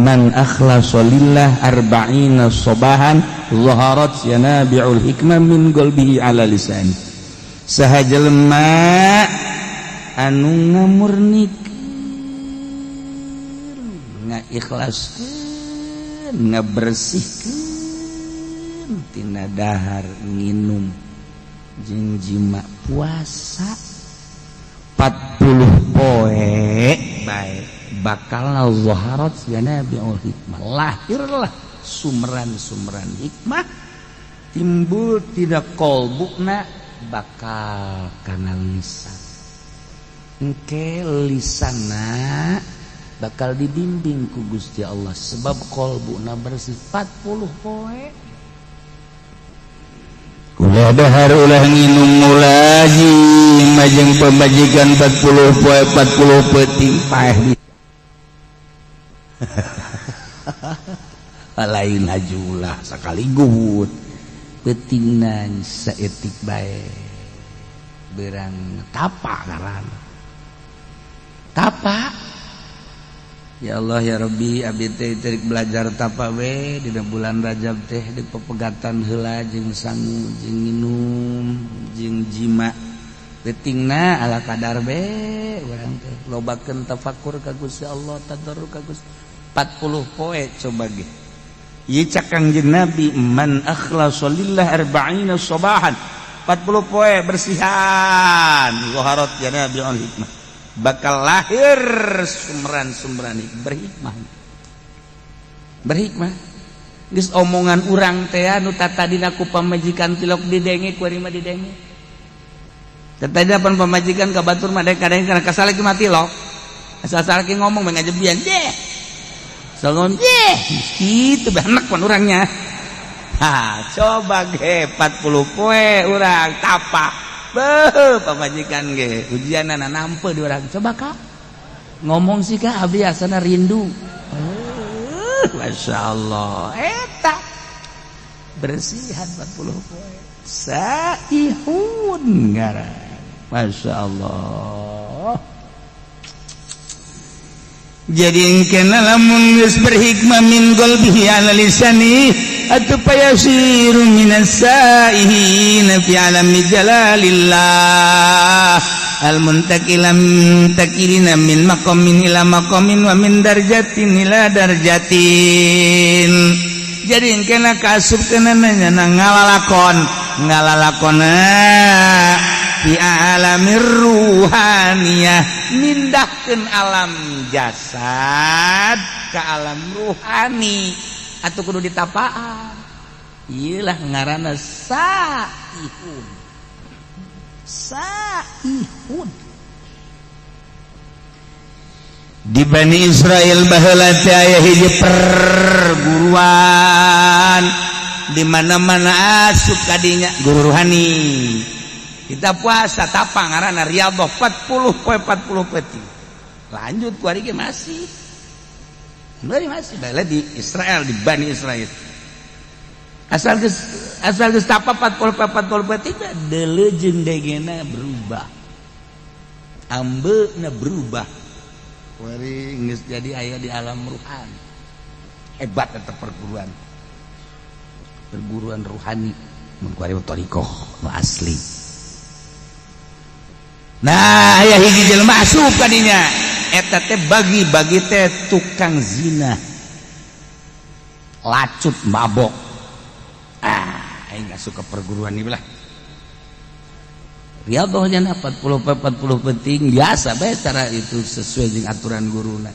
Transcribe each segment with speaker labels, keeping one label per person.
Speaker 1: Man akhlasa lillah arba'ina sobahan zaharat yanabi'ul hikmah min qalbihi ala lisani. Saha jelema anu ngamurnikeun, ngaikhlaskeun, ngabersihkeun tina dahar, nginum jeung jima, puasa 40 poe bae, bakal zaharat yanabi'ul hikmah, lahirlah sumberan-sumberan hikmah timbul tina kolbuna bakal kana lisan. Engke lisana bakal dibimbing ku Gusti Allah sebab kolbuna bersih 40 poe. Ulah dahar, ulah nginum, mulazim jeung pamajikan 40 poe 40 peuting, paeh bisa. Lain hajulah sekaligus, peutingna saeutik bae, berang tapa ngaran tapa. Ya Allah ya Rabbi, abdi teh terik belajar tapa we dina bulan Rajab teh, di pepegatan heula jeung sangu jeung nginum jeung jima peutingna ala kadar be. Urang teh lobakeun tafakur ka Gusti Allah, tadarru ka Gusti 40 poe. Coba ge ieu cak Kangjeng Nabi, man akhlasa lillah arba'ina sabahan, 40 poe bersihan, zaharat yanabi'ul hikmah, bakal lahir sumberan-sumberan berhikmah, berhikmah. Geus omongan urang teh anu tatadina ku pamajikan tilok didenge, ku mah didenge. Tadi pan pamajikan ka batur mah kadang kana kasal lagi mati lok, asal salaki ngomong mah ngajebian deh, so ngomong deh gitu benek pan urangnya. Ha, coba ge 40 poe urang tapa. Beuh, pamajikan ge ujianana nampe di urang. Coba kak ngomong sih kak, abdi asana rindu. Masya Allah, eta bersihan 40 poe, saihun ngaran. Masya Allah. Jadi kena lamun geus berhikmah min qalbihi ala lisani atau payasiru minas saihin fi alami jalalillah al muntaqilam muntakilina min maqamin ila maqamin wa min darjatin ila darjatin. Jadi kena kasup kena nanya ngalalakon ngalalakona fi alamir ruhaniyah, mindahkeun alam jasad ke alam ruhani atau kudu ditapaan. Iyalah ngaranna saihun, saihun. Di Bani Israel baheula teh aya hiji perguruan, di mana-mana asup kadinya guru ruhani. Kita puasa tapa ngaranna riyadhah 40 poe 40 peuting. Lanjut ku ari ge masih. Bari masih baheula di Israel, di Bani Israel. Asal geus tapa 40 poe 40 peuting, deuleu jeung degena berubah. Ambeuna berubah. Kuari geus jadi aya di alam ruhani. Hebat eta perguruan. Perguruan ruhani mun kuari thariqah nu asli. Nah, aya hiji jelema asup ka dinya. Eta teh bagi-bagi teh tukang zina. Lacut, mabok. Ah, aing asup ke perguruan ieu lah. Riyadhahnya 40 40 penting biasa bae, cara itu sesuai dengan aturan guruna.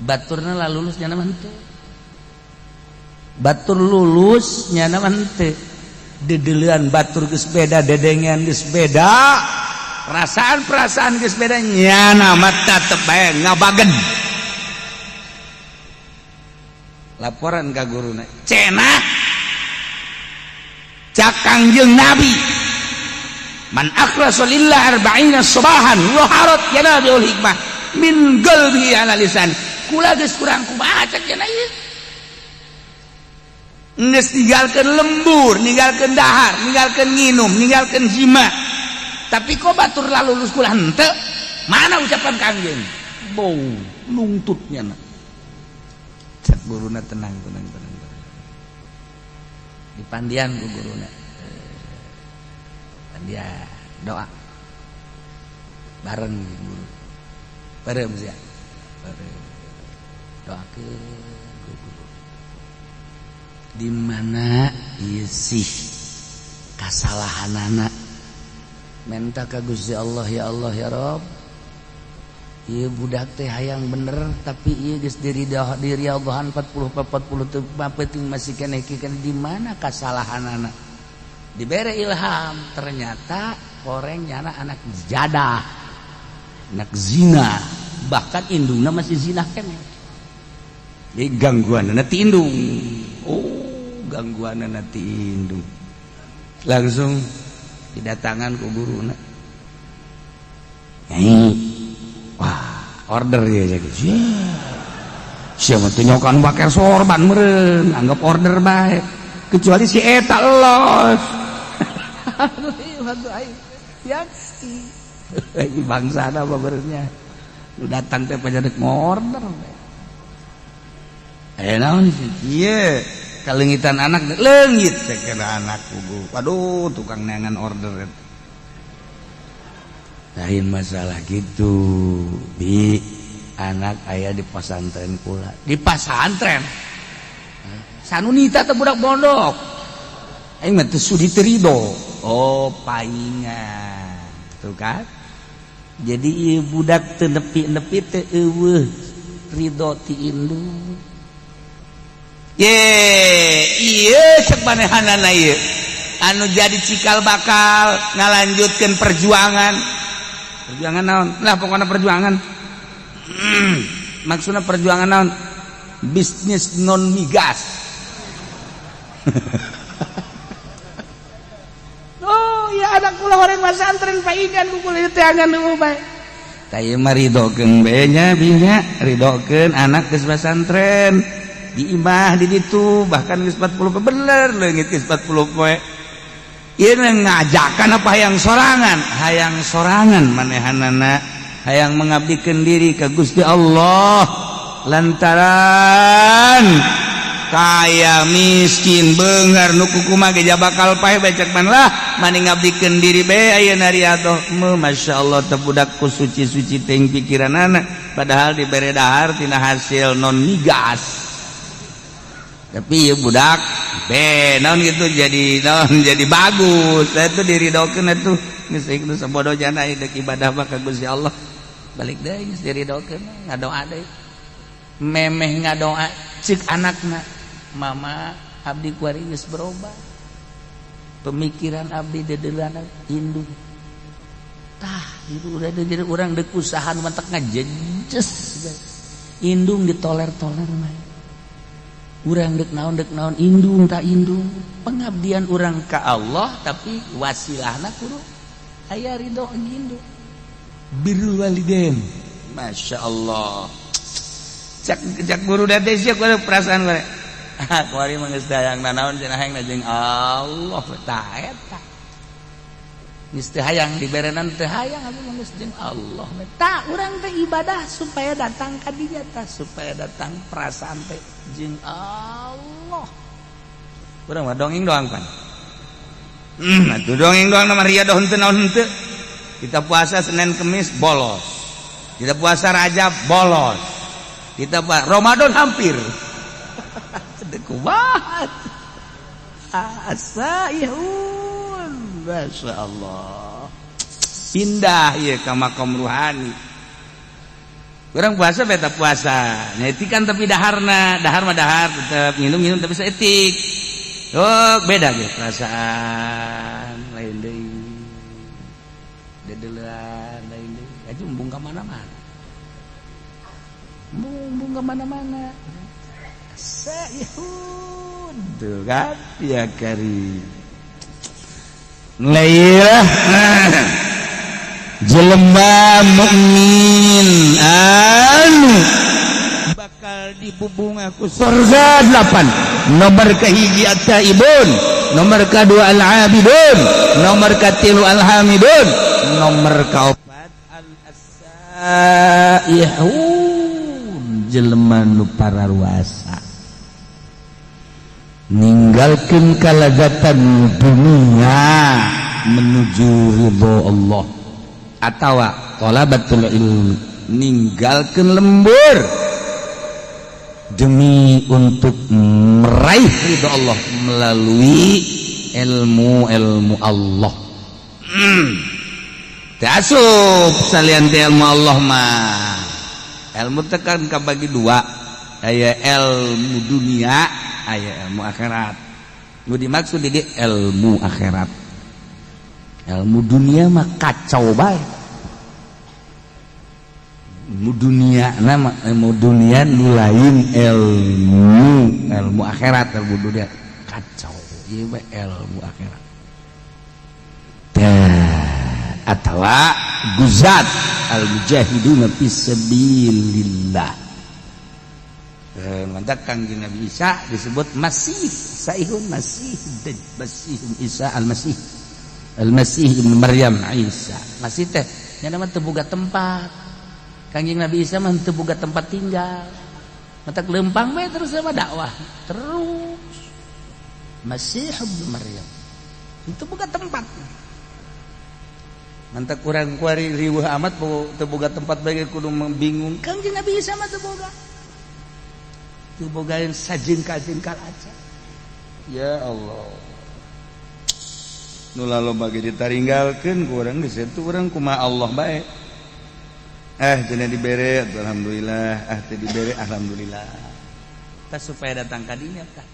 Speaker 1: Baturna lah lulus, nyana mah henteu. Batur lulus, nyana mah henteu. Dedelean batur geus beda, dedengean geus beda, perasaan-perasaan geus beda, nyana mah tetep bae ngabagen. Laporan ka guruna, cenah cak Kangjeng Nabi, man akhlasa lillah arba'ina sabahan zaharat yanabiul hikmah min qalbihi ala lisan. Kula geus kurang kumaha cak cenah ieu, geus ninggalkeun lembur, ninggalkeun dahar, ninggalkeun nginum, ninggalkeun jima, tapi kok batur lalulus, kula henteu. Mana ucapan Kangjeng? Bau nungtutnya. Cek guruna, "Tenang, tenang, tenang, tenang." Dipandian ku guruna, pandian, doa bareng guru, bareng ya, bareng doa ke guru, di mana ieu sih kasalahanana? Minta ka Gusti Allah, "Ya Allah, ya Rob, ieu budak teh hayang bener, tapi ieu geus diri diri Allahan 40 40 teu penting, masih keneh kieu. Di mana kasalahanana?" Dibere ilham, ternyata horeng nyana anak jadah, anak zina, bahkan indungna masih zina keneh. Jadi gangguan ti indung. Oh, gangguan ti indung. Langsung didatangan ku guruna. Nyai, wah, order ya jadi. Siapa tuh nyokan pakai sorban meren, anggap order baik. Kecuali si eta los. Ya, bangsa apa berenya. Lu datang teh pada ngorder. Eh, naon sih? Iya, kalengitan anak leungit kira anak kugu. Waduh, tukang neangan order. Lain masalah gitu. Bi anak ayah di pesantren pula. Di pesantren. Sanunita teh budak pondok. Aing mah teu sudi, teu ridho. Oh, paingan. Tuh kan? Jadi ieu budak teu nepi-nepi teu eueuh ridho ti indung. Ye, iya, cek manehanana ieu. Anu jadi cikal bakal ngalanjutkeun perjuangan. Perjuangan naon? Lah, pokoknya perjuangan. Maksudnya perjuangan naon? Bisnis non migas. Oh, ya, anak kula horeng pesantren paingan ku kula teh angan nu bae. Tah, ieu mah ridokeun bae nya, binya ridokeun anak geus pesantren di imah di ditu, bahkan geus 40 poe, bener leungit geus 40 poe. Ieu ngajakan apa hayang sorangan? Hayang sorangan manehanana, hayang mengabdikeun diri ka Gusti Allah, lantaran kaya miskin beunghar nu kukumaha ge bakal paeh becek man lah, mani ngabdikeun diri bae ayeuna riadoh. Masya Allah, teh budak ku suci-suci teuing pikiranana, padahal dibere dahar tina hasil non migas. Tapi ya budak be naon gitu, jadi naon, jadi bagus itu diridokeun atuh. Geus itu sabodo jana dek ibadah mah ka Gusti Allah, balik deui geus diridokeun, ngadoa deui, memeh ngadoa cek anakna, "Mama, abdi kuari geus berubah pemikiran abdi, dedelana indung." Tah, itu udah jadi urang dek usaha matak ngajejes indung ditoler-toler mah. Urang dek naon, dek naon, indung tak indung pengabdian urang ka Allah, tapi wasilahna kudu aya ridho indung. Birrul walidain, Masya Allah. Cak cak guru date sia perasaan gue kuari mah geus hayang nanaon cenah, hayang jeung Allah. Tah, eta geus teu hayang diberenan, teu hayang abdi mah, geus jeung Allah. Tah, urang teh ibadah supaya datang ka dinya, tah, supaya datang perasaan teh jeung Allah. Urang mah dongeng doang pan. Atuh dongeng doang nama riadoh henteu naon henteu. Kita puasa Senin Kemis bolos, kita puasa Rajab bolos, kita Ramadan hampir kumaha asa ihun. Masya Allah, pindah ya ke makom ruhani. Orang puasa beta puasa kan, tapi daharna dahar mah dahar tetap, minum minum tapi seetik. Oh, beda gitu, perasaan lain deui, dedelan lain deui, aja embung ka mana-mana, embung ka mana-mana. Saihun tuh kan ya kari Lailah jelema mukmin anu bakal dibubunga ku surga delapan. Nomor kahiji at-taibun, nomor kedua al-abidun, nomor katilu al-hamidun, nomor kaopat al-asaihun. jelema nu pararuasa ninggalkeun kalazatan dunia menuju ridho Allah, atawa thalabatul ilmi ninggalkeun lembur demi untuk meraih ridho Allah melalui ilmu-ilmu Allah. Teu asup salian ti ilmu Allah mah. Ilmu teh kan kabagi dua, aya ilmu dunia, aya ilmu akhirat. Nu dimaksud di ilmu akhirat. Ilmu dunia mah kacau bae. Ilmu dunia nama ilmu dunia nu lain ilmu ilmu akhirat. Ilmu dunia kacau, ieu mah ilmu akhirat. Atawa guzat al mujahiduna fisabilillah. Mantap Kangjeng Nabi Isa disebut Masih Saihun Masih Masih Isa Al-Masih Al-Masih Ibn Maryam Isa. Masih teh nya nama teu boga tempat. Kangjeng Nabi Isa mah teu boga tempat tinggal, matak lempang bae terus sama dakwah terus. Masih Ibn Maryam itu boga tempat. Mantap kurang kuari riweuh amat teu boga tempat bae kudu bingung. Kangjeng Nabi Isa mah teu boga, teu boga sajengkal-jengkal aja. Ya Allah, nu laloba ge ditaringgalkeun ku urang geus itu urang kumaha Allah bae. Cenah dibere alhamdulillah, ah teu dibere alhamdulillah. Tah supaya datang ka dinya tah.